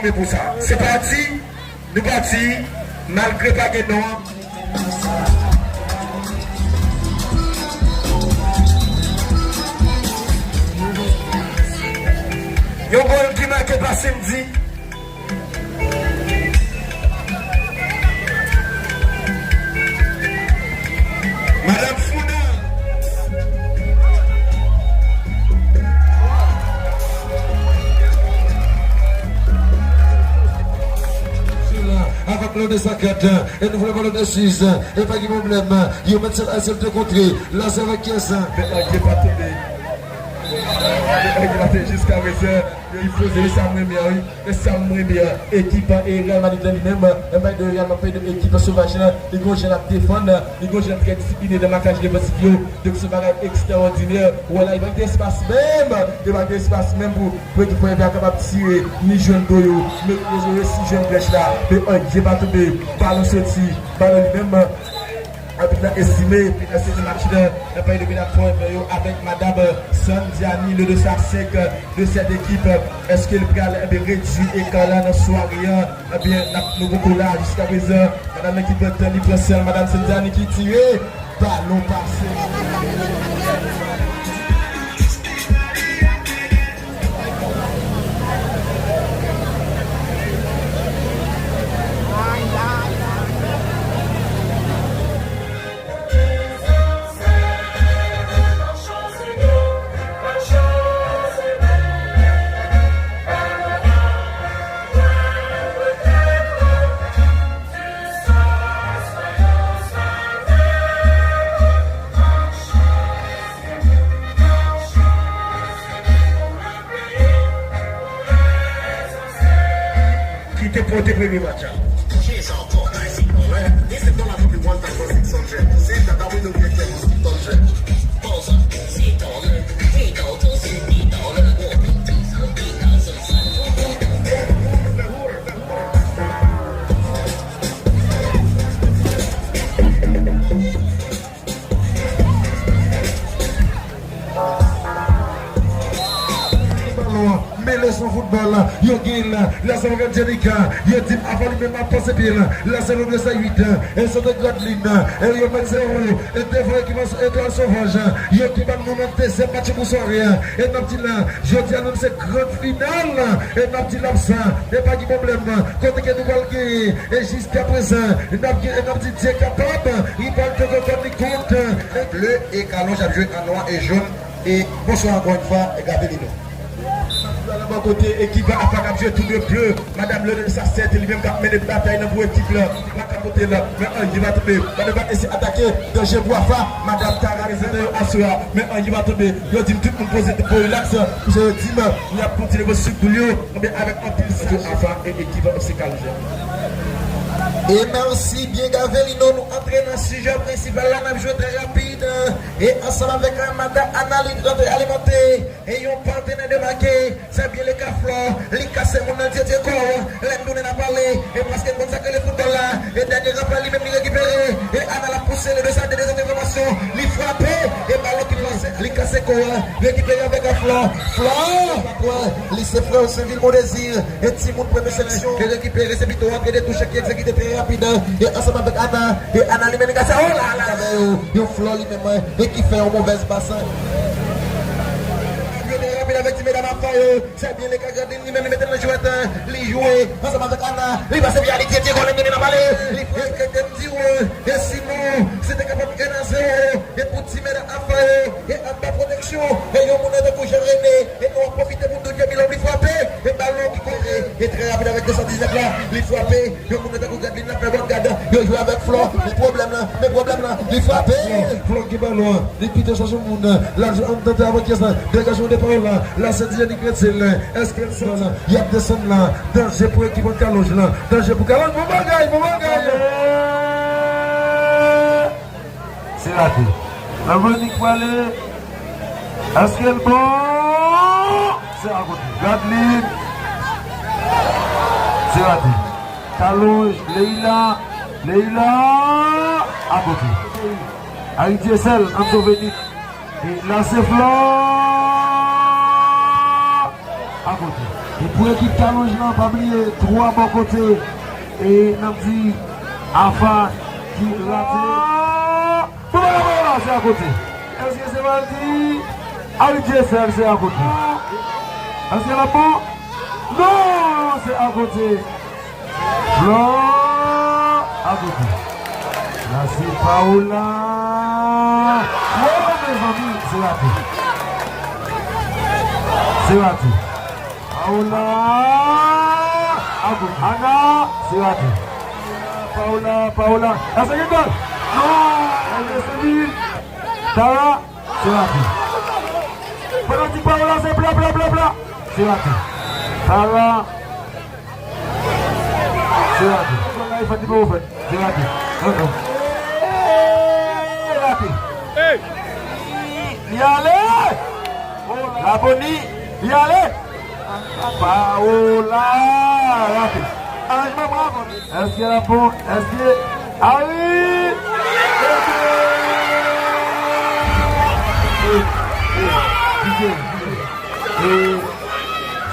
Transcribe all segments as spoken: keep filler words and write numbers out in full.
Pou sa. Se pati, nou pati, malgre pa gen non an. Yon gòl ki make pa Cindy. Madanm Founa. Sila avèk lòt de sa kat, e nou vle balon de Suisse, e pa gen pwoblèm. Yo mèt sèl a sèl de kontre, la se avèk kiyès? Men Andye pa tonbe. Men Andye pa tonbe jiska prezan. Yo, li poze, li sa mwen byen, wi. E sa m renmen byen, ekip, e, Real Madrid la li menm, e, m pale de Real, m ap pale de ekip sovaj la, li gon jan l ap defann, li gon jan l trè disipline nan makaj defansif yo. Donk se bagay ekstraòdinè. Wè la, li pa kite espas menm, li pa kite espas menm pou, pou ekip Real la kapab tire, ni jwenn do yo. Men yo resi jwenn brèch la. Men anyen pa tonbe, balon soti, balon li menm. Abit la estime, epi nan sezi match la, nan pale de medam fò yo avèk madanm Sandiani, le de sa senk de sèt ekip. Èske l pral, enben, redui eka la nan sware an? Enben, n ap, nou poko la jiska prezan. Madanm ekip tan li pran sèl, madanm Sandiani ki tire. Balon pase. Ki te pote premye match la. Balon an, men leson foutbòl, yo gen l, la se avèk Angelica, yo di m avan li menm ap pase pye l, la se Rodriguez a uit, e se de Gradlin, e yo mèt zewo, e devan ekip Etwal Sovaj, yo ki ban nou nan dezyèm match pou sware, e n ap di la, jodi a nou se gran final, e n ap di l ap sa, e pa gen pwoblèm, kote ke nou pral genyen, e jis Jiska prezan, n ap gen, n ap di Dye kapab, li pral fè rekò li kont. Ble e kalonj ap jwe an nwa e jòn. E bonswa ankò yon fwa, e Gavelino. Bò kote ekip Afa k ap jwe tou de ble. Madanm Lionel Sasset li menm k ap mennen batay nan pou ekip la. Maka pote la, men anyen pa tonbe. Madanm pa eseye atake, danje pou Afa. Madanm Tara prezante yo aswè a, men anyen pa tonbe. Yo di m tout moun poze tèt pou rilaks, paske yo di m y ap kontinye poze sou boul yo. Ebyen, avèk anpil sa, Afa e ekip F C Kalouja. E mèsi byen Gavelino, nou antre nan sijè prensipal la, n ap jwe trè rapid. E ansanm avèk, euh, madanm Ana, li rantre alimante. E yon patenè de make, se byen le ka Flò, li kase moun nan dyedye kò, lè n tounen n ap pale, e paske n konn sa k rele foutbòl la, e dènye rapè li menm li rekipere, e Ana l ap pouse le de sa de dezòd enfòmasyon, li frape, e balon ki pase, li kase kò a, rekipere avèk Flò, Flò, Flò, Li se frè Sainvil Mondésir, e timoun premye seleksyon ki rekipere se pito antre de touche ki egzekite trè rapid, e ansanm avèk Ana, e Ana li menm li kase, oh la la, yo, yo Flò li menm, e ki fè yon movèz pas. Trè rapid avèk ti medam Afa yo, se byen le ka Gradlin li menm li mete nan jwèt, li jwe ansanm avèk Ana, li pase byen, li tire, tire, gòl, li nan pale, li frape, tèt di, e sinon, se te kapab en a zewo, e pou ti medam Afa yo, e anba pwoteksyon, e yon moun tankou Jean René, E nou ap pwofite pou Didier Milhomme li frape. E balon ki kontre. E trè rapid avèk de san diznèf la. Li frape. Yon moun tankou Gradlin nan fè bòn gad. Yo jwe avèk Flò. Men pwoblèm lan. Men pwoblèm lan. Li frape. Flò ki balon an. Li kite chèche moun. L al jwe an tante avèk kiyès la. Degaje yon depa la. La se Didier Nicretil. Èske l sòti? Y ap desann la. Danje pou ekip Kalonj lan. Danje pou Kalonj. Bon bagay. Bon bagay. Se rate. Nan Vonique prale. Èske l bon? Se akote. Gad li. Se rate. Kalonj. Leila. Leila. Akote. Ayiti e sèl. Ann sove nèt. E la se Flò. Akote. Pou ekip Talonj lan, pa bliye, twa bò kote. E n ap di Afa ki rate. Bon, bon, bon, bon, se akote. Èske se Valdy? Harry Dieuseul, se akote. Èske l ap bon? Non, se akote. Flore akote. La se Paola. Oh, mezanmi, se rate. Se rate. Paola. Ana, se rate. Paola, Paola. Èske gen gòl? Non. Èske se li? Tara, se rate. Pandan di Paola, se bla, bla, bla, bla. Se rate. Tara. Se rate. Bagay fèt, li poko fèt. Se rate. Ankò. Se rate. Li ale! Laboni, li ale! Paola! Rate. Aranjman, bravo. Èske l ap bon? Èske? Ari! E, e, DJ, DJ. E,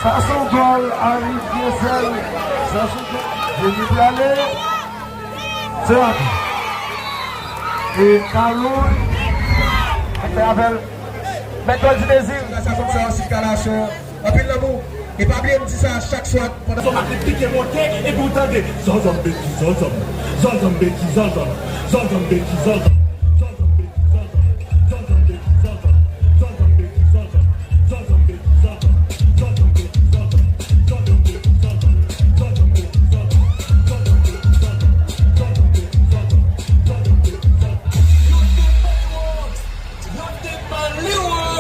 sa se yon gòl, Ari Dieuseul. Sa se yon gòl. Jezi prale. Se rate. E, Talonj. Mèt fè apèl. Mèt gòl Ti Dezi. Gras a fanm sa osi, Kalash. Anpil lanmou. E pa bliye m di sa chak swa pandan. Son maket pike monte, epi w tande. Zòzòm beki zòzòm. Zòzòm beki zòzòm. Zòzòm beki zòzòm. Zòzòm beki zòzòm. Zòzòm beki zòzòm. Zòzòm beki zòzòm. Zòzòm beki zòzòm. Zòzòm beki zòzòm. Zòzòm beki zòzòm. Zòzòm beki zòzòm. Zòzòm beki zòzòm. Zòzòm beki zòzòm. Zòzòm beki zòzòm. Yo te pale w.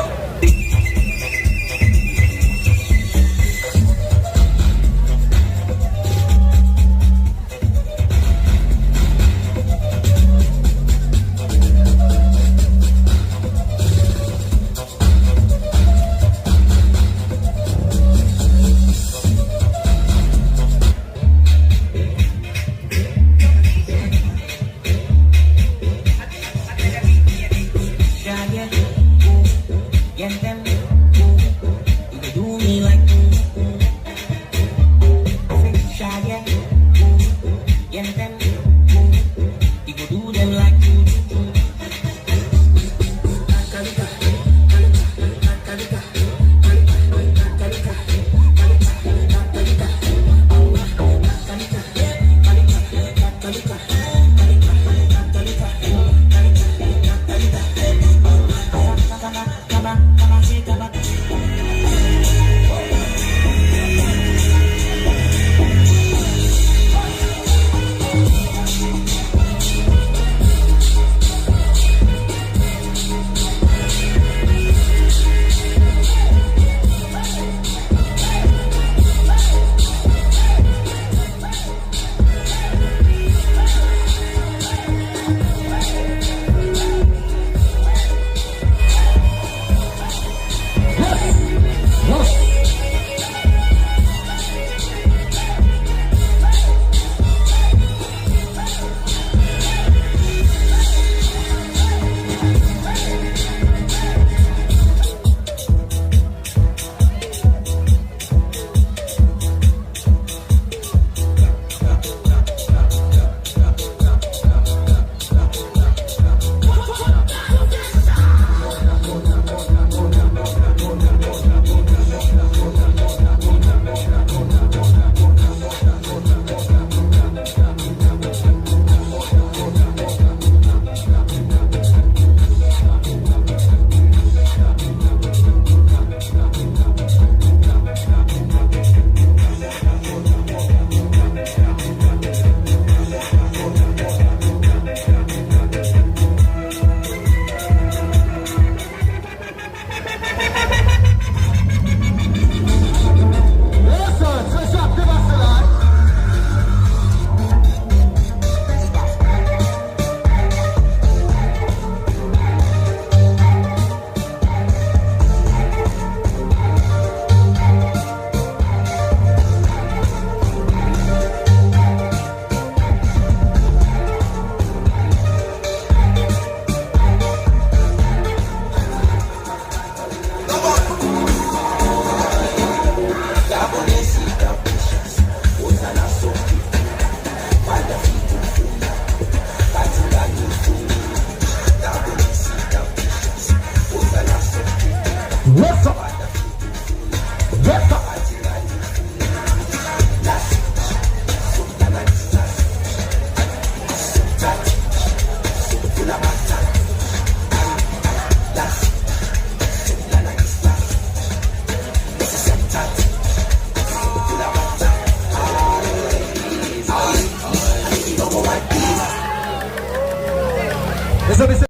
Mezanmi, se